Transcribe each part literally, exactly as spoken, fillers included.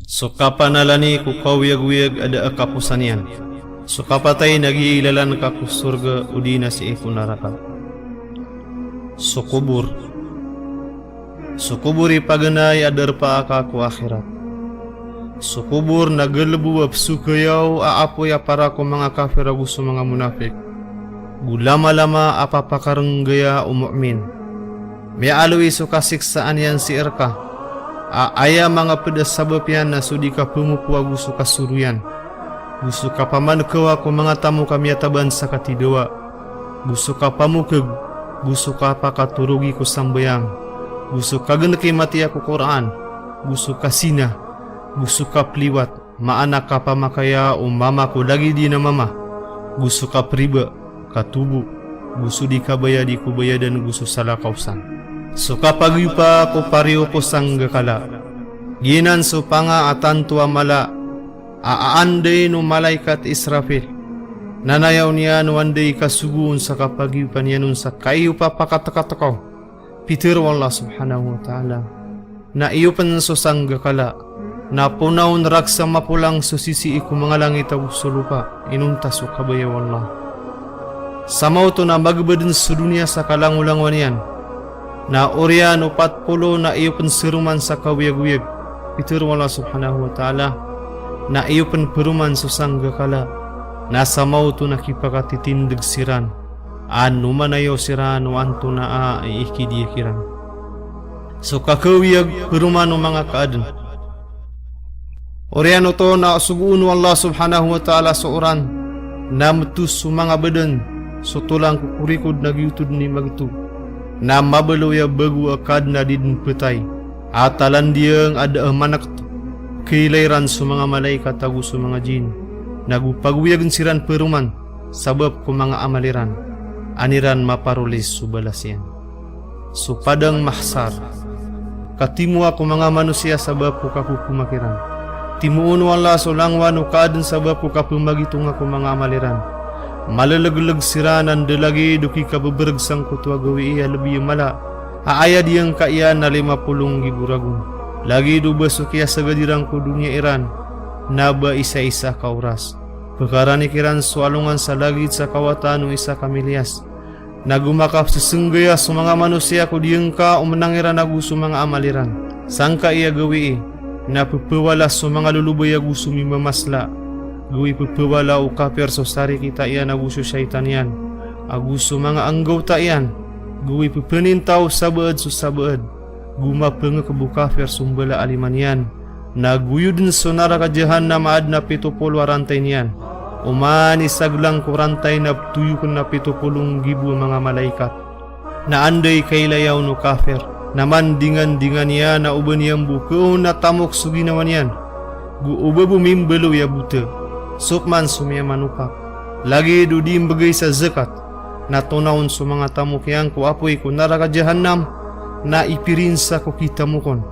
So kapanalani ko kaoyagoyag a da a kaposan iyan. So kapatay na gii lalan ka ko sorga odi na sii ko naraka. So kobor. So kobor i paganay a darpa aka ko akhirat. So kobor na galbo a psokayaw a apoy a para ko manga kafir ago so manga monafik. Go lamalama a papakarnggaya o mu'min. Miyaaloy so kasiksaan iyan sii rka a aya manga pd a sabap iyan na so di kapmopoa go so kasoroyan, go so kapamankawa ko manga tamok a miyataban sa katidawa, go so kapamokg, go so kapakatorogi ko sambayang, go so kagnki matiya ko Qur'an, go so kazina, go so kapliwat, maana kapamakaya o mama ko lagid iyan a mama, go so kapriba, katobo, go so di kabayadi ko bayadan go so salakaw san. So kapagiyopa ko pariyo ko sanggakala. Giyanan so panga a tanto a mala a aandayn o malaikat Israfil. Na nayaw niyan o anday kasogoon sa kapagiyopa niyan on sa kaiyopa pakatkatkaw. Pitharo o Allah subhanahu wa ta'ala na iyopn so sanggakala, na ponaon raksa mapolang so sisii ko manga langit ago so lopa, inonta so kabaya o Allah. Sa maoto na magbadn so doniya sa kalangolangowan iyan. Na oriyan o pat polo na iyopn seroman sa kaoyagoyag. Pitharo o Allah subhanahu wa ta'ala na iyopn peroman so sanggakala. Na sa maoto na kipakatitindg siran. Ano manayaw siran o antonaa i ikidiya kiran. So kakaoyag peroman o manga kaadn. Oriyan oto na sogoon o Allah subhanahu wa ta'ala so oran, na mtos so manga badan, so tolang ko korikod na giyoto dn i magto. Na mabaloy a bago a kaadn a di dn ptay. A talandiyang a da a mankt, kailay ran so manga malaikat ago so manga jin. Na go pagoyagn siran peroman, sabap ko manga amal iran, an iran maparolis so balas iyan. So padang mahsar. Katimoa ko manga manosiya sabap ko kakokomak iran. Timoon o Allah so langowan o kaadn sabap ko kapemagitonga ko manga amal iran. Malelgleg siran a nda lagid o kikabebereg sangkoto a gawii a lebi a mala a aya diyangka iyan na lima polo nggibo ragon. Lagid o ba so kiyasagad iran ko doniya iran na ba isaisa ka oras. Pekarani kiran so alongan sa lagid sa kawatan o isa ka miliyas. Na go makapsesenggaya so manga manosiya ko diyangka o menang iran ago so manga amal iran. Sangkai a gawii, na pepewala so manga lolobay ago so mimamasla. Gawii pepewala o kafir so sarikita iyan ago so shaytan iyan, ago so manga anggawta iyan. Gawii pepeninta o sabaad so sabaad. Go mapengekeb o kafir so mbala a lima niyan. Na goyodn so naraka jahannam a adn a pito polo a rantay niyan. Oman i saglang ko rantay na ptoyokn a pito polo nggibo a manga malaikat. Na anday kailayaw o kafir, na mandingandingan iyan a oba niyan bo keon a tamok so ginawa niyan. Go oba bo mimbaloy a bota. Sopman so miyamanopak. Lagid o di mbegay sa zakat. Na tonaon so manga tamok iyan ko apoy ko naraka jahannam, na ipirinsa ko kitamokon.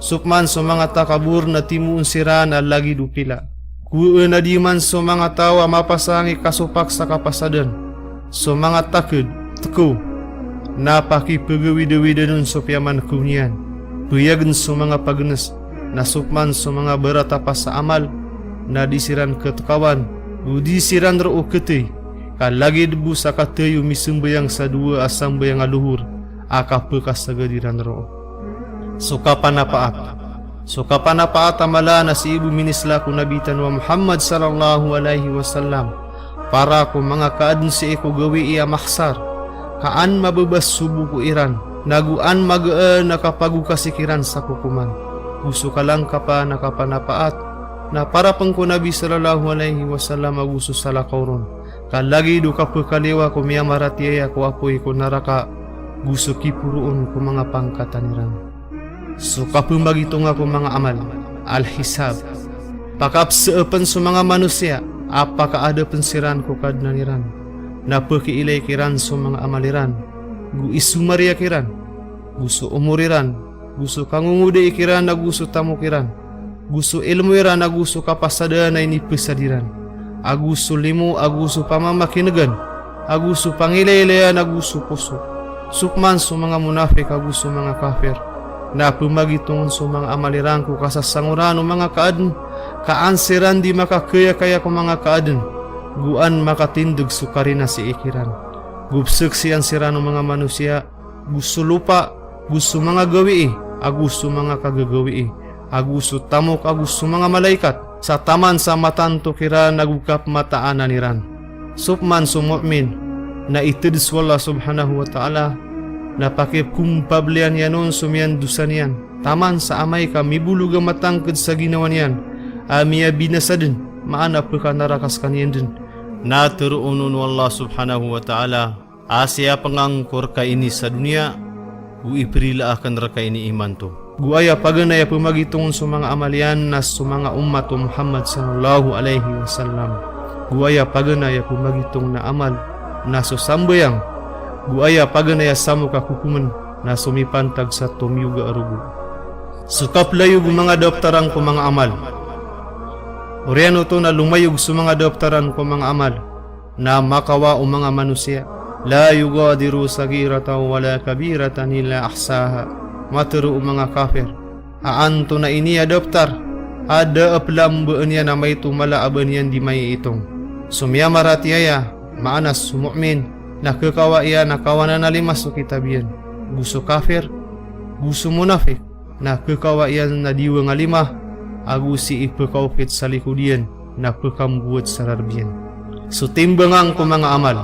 Sopman so manga takabor na timoon siran a lagid o pila. Kowaan a di man so manga taw a mapasang i kasopak sa kapasadan. So manga taked, tko, na pakipegawidawidn on so piyamankew niyan. Peyagn so manga pagnes, na sopman so manga baratapas a amal, na di siran ketkawan, o di siran roo ketey, ka lagid bo sa katey o misembayang sa dowa a sambayang a lohor a kapekasagad iran roo. So kapanapaat. So kapanapaat a mala na sii bo minisla ko Nabi tano a Muhammad sallallahu alaihi wasallam. Para ko manga kaadn sii ko gawii a mahsar, ka an mababas so boko iran, na go an magaan a kapagokasi kiran sa kokoman. Go so kalangkapan a kapanapaat, na para pen ko Nabi sallallahu alaihi wasallam ago so salakaw ron. Ka lagid o kapekaliyowa ko miyamaratiyaya ko apoy ko naraka, go so kiporoon ko manga pangkatan iran. So kapemagitonga ko manga amal, al-hisab. Pakapseepen so manga manosiya a pakaadapen siran ko Kadnan iran. Na pekiilay kiran so manga amal iran, go isomariya kiran, go so omor iran, go so kangongodai kiran, ago so tamok iran, go so ilmo iran, ago so kapasadan a inipesad iran, ago so limo, ago so pamamakinegan, ago so pangilaylayan, ago so poso. Sopman so manga monafik ago so manga kafir, Na pemagitongn so manga amal iran ko kasasangoran o manga kaadn, ka an siran di makakayakaya ko manga kaadn, go an makatindg so karina sii kiran. Go pzaksian siran o manga manosiya, go so lopa, go so manga gawii, ago so manga kagagawii, ago so tamok, ago so manga malaikat, sa taman sa matanto kiran ago kapmataanan iran. So pman so mu'min, na itd so Allah subhanahu wa ta'ala, na pakikombablian iyan on so miyandosa niyan, taman sa amay ka mibolog a matangkd sa ginawa niyan, a miyabinasa dn, maana pkanaraka skaniyan dn. Na tharoon on o Allah subhanahu wa ta'ala, a siyapngan ko rka ini sa doniya, go iprila akn rka ini imanto. Go aya paganay a pemagitongn so manga amal iyan na so manga ummat o Muhammad sallallahu alaihi wasallam. Go aya paganay a pemagitongn a amal na so sambayang. Go aya paganay a samok a kokomn na so mipantag sa tomiyoga a rogo. So kaplayog o manga daptaran ko manga amal. Oriyan oto na lomayog so manga daptaran ko manga amal. Na makawa o manga manosiya, "La yughadiru saghiratan wala kabiratan illa ahsaha." Matharo o manga kafir a antonaa ini a daptar a da a plambaan iyan a maito mala a ba niyan di maiitong. So miyamaratiyaya, maana so mu'min, na khakawa iyan a kawanan a lima so kitab iyan. Go so kafir, go so monafik, na khakawa iyan a diwang a lima, ago sii pkaokit sa likod iyan, na pkambowat sa rarb iyan. So timbangan ko manga amal.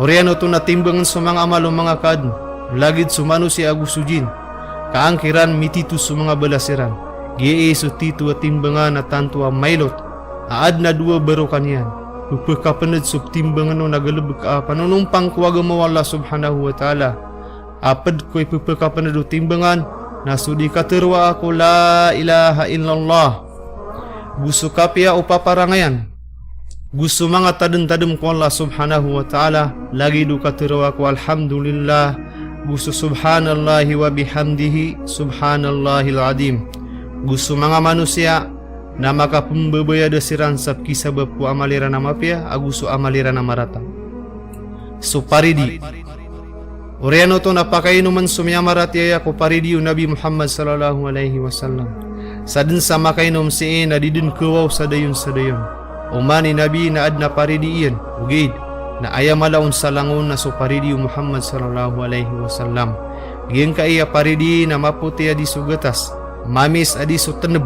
Oriyan oto na timbangn so manga amal o manga kaadn, lagid so manosiya ago so jin. Ka an kiran mitito so manga balas iran. Giyai so tito a timbangan a tanto a mailot a adn a dowa barokan iyan. Pphakapnd so timbangn on a galbk a panonompang ko agama o Allah subhanahu wa ta'ala. A pd ko ipphakapnd o timbangan na so di katharoa ko la ilaha illallah. Go so kapiya o paparangayan. Go so manga tadmtadm ko Allah subhanahu wa ta'ala, lagid o katharoa ko alhamdulillah, go so subhanallahi wa bihamdihi, subhanallahil azim. Go so manga manosiya na makapmbabayada siran sa pkisabap ko amal iran a mapiya ago so amal iran a marata. So paridi. Oriyan oto na pakainomn so miyamaratiyaya ko paridi o Nabi Muhammad sallallahu alaihi wasallam. Sa dn sa makainom sii na di dn kawaw sa dayon sa dayon. Oman i Nabi na adn a paridi iyan, ogaid na aya mala on sa langon na so paridi o Muhammad sallallahu alaihi wasallam. Giyangkai a paridi na mapoti a di so gatas, mamis a di so tnb,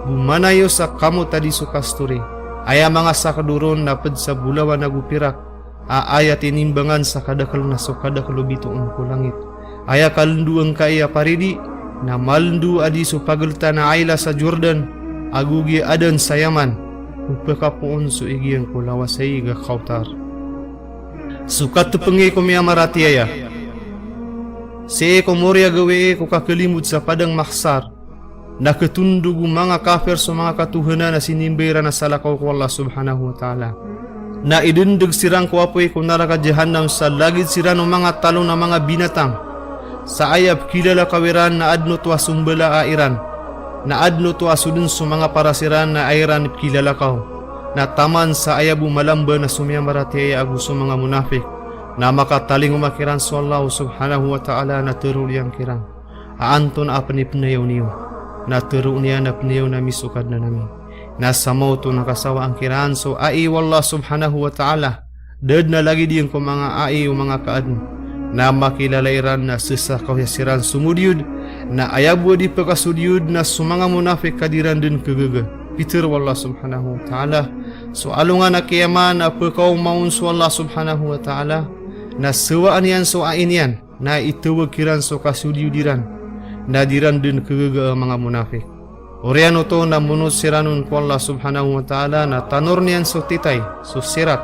go manayo sa kamot a di so kasturi. Aya manga sakd oron na pd sa bolawan ago pirak, a aya tinimbangan sa kadakl na so kadakl o bitoon ko langit. Aya kalndo angkai a paridi na malndo a di so pagltan a Aila sa Jordan, ago giya Adan sa Yaman, ko pkapoon so ig iyan ko lawas a ig a Kawthar. So katpngi ko miyamaratiyaya. Sii ko mori a gawii ko kakalimod sa padang mahsar. Na khatondog o manga kafir so manga katohanan a sinimba iran a salakaw ko Allah subhanahu wa ta'ala. Na idndg siran ko apoy ko naraka jahannam sa lagid siran o manga talon a manga binatang. Sa aya pkhilalakaw iran na adn oto a sombalaan iran. Na adn oto a so dn so manga paras iran na aya iran pkhilalakaw. Na taman sa aya bo malamba na so miyamaratiyaya ago so manga monafik. Na makatalingoma kiran so Allah subhanahu wa ta'ala na tharoon iyan kiran a antonaa pn i pnayaw niyo? Na tharoon iyan a pnayaw nami so Kadnan ami. Na sa maoto na kasawaan kiran so ai o Allah subhanahu wa ta'ala. Da dn a lagid iyan ko manga ai o manga kaadn. Na makilala iran na sasakaw siran so modiyod. Na aya bo a di pkasodiyod na so manga monafik ka di ran dn khagaga. Pitharo o Allah subhanahu wa ta'ala, so alongan a kiyama na pkaoma on so Allah subhanahu wa ta'ala. Na sawaan iyan so ai niyan. Na itawag kiran so kasodiyod iran, na di ran dn khagaga a manga monafik. Oriyan oto na monot siran on ko Allah subhanahu wa ta'ala na tanoren iyan so titay, so Sirat,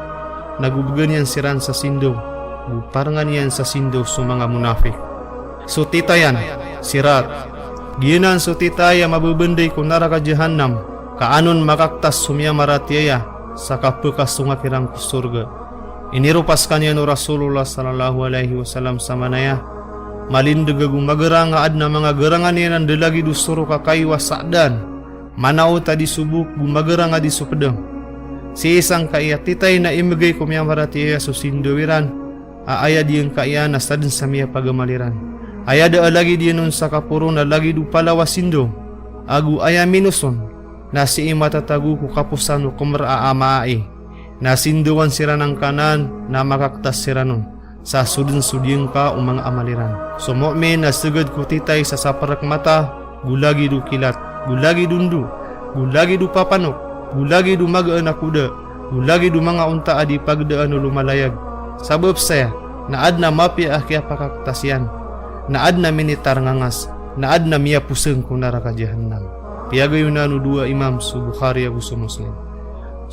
na go bgan iyan siran sa sindaw, go parngan iyan sa sindaw so manga monafik. So titayan, Sirat. Giyanan so titay a mababanday ko naraka jahannam, ka anon makaktas so miyamaratiyaya sa kapkhasonga kiran ko sorga. Iniropa skaniyan o Rasulullah sallallahu alaihi wasallam sa manaya, malindg ago magarang a adn a manga garangan iyan a da lagid o sorok a kayo a sa'dan. Manaot a di so bok go magarang a di so pdang. Sii sangkai a titay na imbgay ko miyamaratiyaya so sindaw iran, a aya diyangkaya na sadn sa miyapagamal iran. Aya da a lagid iyan on sa kaporo na lagid o palaw a sindaw, ago aya minos on na sii matatago ko kaposan o komer a amaai, na sindawan siran angkanan na makaktas siran on sa soden so diyangka o manga amal iran. So mu'min na seged ko titay sa saperek mata, go lagid o kilat, go lagid o ndo, go lagid o papanok, go lagid o magaan a koda, go lagid o manga onta a di pagdaan o lomalayag. Sabap saya na aden a mapiya a kiyapakaktas iyan, na aden a minitarngangas, na aden a miyaposeng ko naraka jahannam. Piyagayonan o dowa imam so Bukhari ago so Muslim.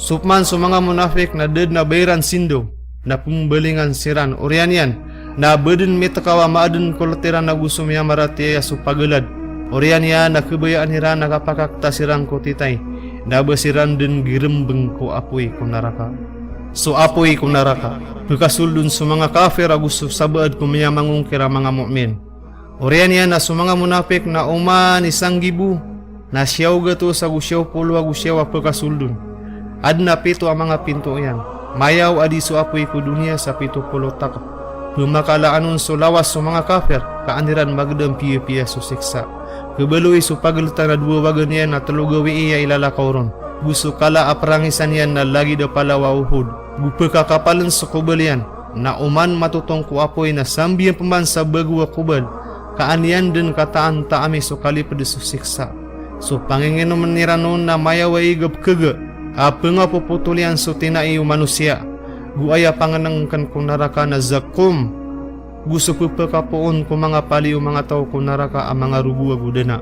So peman so manga monafik na da den a ba iran sindaw, na pembalingan siran, oriyan iyan na ba den mitekaw a maaden ko let iran ago so miyamaratiyaya so pagelad. Oriyan iyan na kebayaan iran a kapakaktas iran ko titay, na ba siran den girembeng ko apoy ko naraka. So apoy ko naraka, pekasoldon so manga kafir ago so sabaad ko miyamangongkir a manga mu'min. Oriyan iyan na so manga monafik na oman i sanggibo na siyaw gatos ago siyaw polo ago siyaw a pekasoldon. Aden a pito a manga pinto iyan. Mayaw a di so apoy ko doniya sa pito polo takep. Pemakalaan on so lawas so manga kafir, ka an iran magedam piyapiya so siksa. Kebaloy so pageltan a dowa wagen iyan a telo gawii a ilalakaw ron. Go so kala a perangisan iyan na lagid a palaw a Uhud. Go pekakapalen so kobal iyan na oman matotong ko apoy na sambiyan peman sa bago a kobal, ka an iyan den kataan taami so kaliped so siksa. So panginginomen iran on na mayaw a ig a pekega a pengapopotol iyan so tinai o manosiya, go aya pangenengken ko naraka na zakum, go so pepekapoon ko manga pali o manga taw ko naraka a manga rogo ago dana.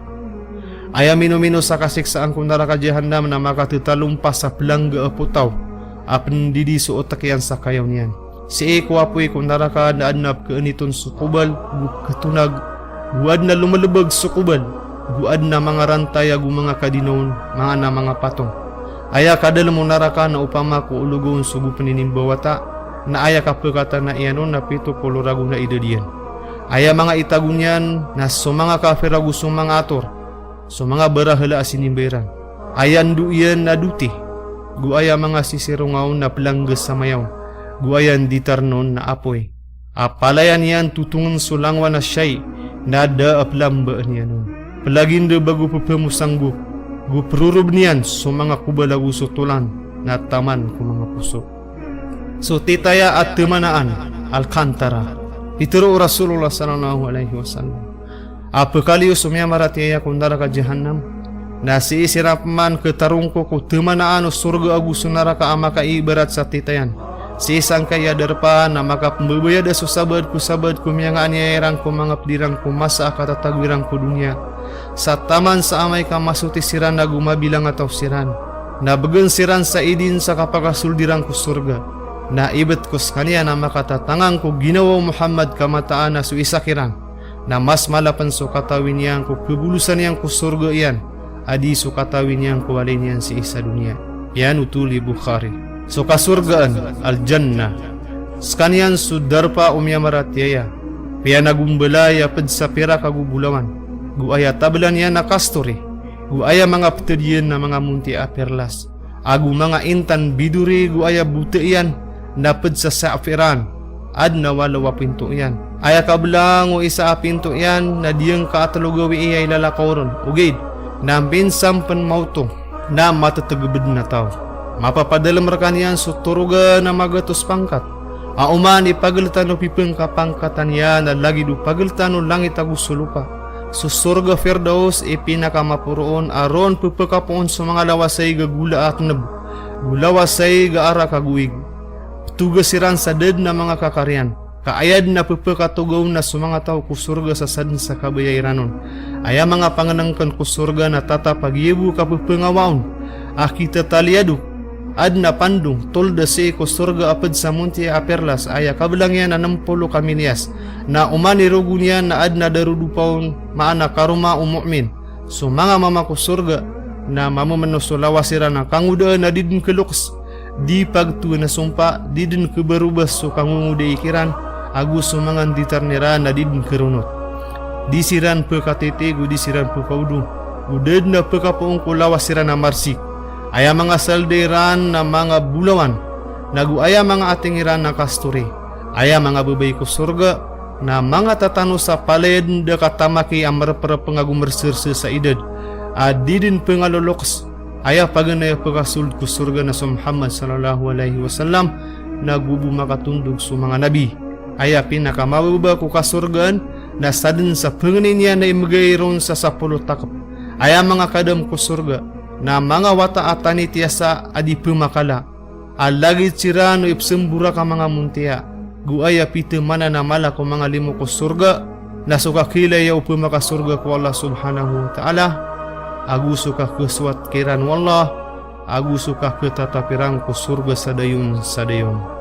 Aya minomino sa kasiksaan ko naraka jahannam na makatetalompas a pelangga a potaw a pendidi so otek iyan sa kayaw niyan. Sii ko apoy ko naraka na aden a pekeeniton so kobal, go peketonag, go aden a lomelebeg so kobal, go aden a manga rantay ago manga kadinaon, manga na manga patong. Aya kadalem o naraka na opama ko ologon so go peninimba wata, na aya kapekatana iyan on na pito polo ragon a idad iyan. Aya manga itago niyan na so manga kafir ago so manga ator, so manga barahala a sinimba iran. Aya ndo iyan na doti, go aya manga sisironga on na pelangges a mayaw, go aya nditaren on na apoy. A palaya niyan totongen so langowan a siyai na da a pelambaen iyan on. Pelagindeb ago pepemosanggok, go peroroben iyan so manga kobal ago so tolan na taman ko manga poso. So titaya a temanaan, Al-Qantara. Pitero o Rasulullah sallallahu alaihi wasallam a pekaliyo so miyamaratiyaya ko naraka jahannam na sii siran peman ketarongko ko temanaan o sorga ago so naraka a makaibarat sa titayan. Sii sangkai a darpa na makapembebayada so sabaad ko sabaad ko miyangaaniya iran ko manga ped iran ko masa a katatago iran ko doniya. Sa taman sa amay ka masoti siran ago mabilang a taw siran, na begen siran sa idin sa kapakasold iran ko sorga. Na ibet ko sekaniyan a makatatangan ko ginawa o Muhammad ka mataan a so isa kiran na mas malapen so katawi niyan ko kebolosan iyan ko sorga iyan a di so katawi niyan ko walay niyan sii sa doniya. Piyanothol i Bukhari. So kasorgaan, Al-Jannah, sekaniyan so darpa o miyamaratiyaya. Piyanagombalay a ped sa pirak ago bolawan, go aya tabelan iyan na kastori, go aya manga petediyan na manga montiya a perlas, ago manga intan biduri, go aya bota iyan na ped sa safiran. Aden a walo a pinto iyan. Aya kabelang o isa a pinto iyan na diyangka a telo gawii a ilalakaw ron. Ogaid na minsan pen maoto na matetegebed na taw. Mapapadalem rekaniyan so torogan a magatos pangkat a oman i pageltan o pipengkapangkatan iyan a lagid o pageltan o langit ago so lopa. So sorga Firdaus i pinakamaporo on a ron pepekapoon so manga lawasaig a gola a teneb, go lawasaig a arak ago ig. Petoga siran sa da den a manga kakariyan, ka aya den a pepekatoga on na so manga taw ko sorga sa saden sa kabaya iran on. Aya manga pangenengken ko sorga na tatap a giyabo ka pepengawa on a kitataliyado. Aden a pandong, toled a sii ko sorga a ped sa montiya a perlas, aya kabelang iyan a nem polo ka miliyas. Na oman i rogo niyan na aden a darodopa on, maana karoma o mu'min. So manga mama ko sorga na mamemeno so lawas iran a kangodaan a di den kelokes, di pagtowan a sompa, di den kebarobas so kangongodai kiran, ago so manga nditaren iran a di den keronot. Di siran pekatiti go di siran pekaodo, go da den a pekapoon ko lawas iran a marsik. Aya manga salda iran na manga bolawan, na go aya manga ating iran na kastori. Aya manga babay ko sorga, Na manga tatano sa palaya dn da katamaki a mrprpng ago mrsersr sa idad a di dn pngaloloks, aya paganay a pkasold ko sorga na so Muhammad sallallahu alaihi wasallam, na go bo makatondog so manga nabi. Aya pinakamababa ko kasorgaan na sadn sa pangnin iyan na imgay ron sa sapolo takp. Aya manga kadam ko sorga na manga wata a tanitiyasa a di pmakala a lagid siran o ipsmborak a manga montiya, go aya pithamanan a mala ko manga limo ko sorga na so kakhailaya o pmakasorga ko Allah subhanahu wa ta'ala, ago so kakhasoat kiran o Allah, ago so kakhatatap iran ko sorga sa dayon sa dayon.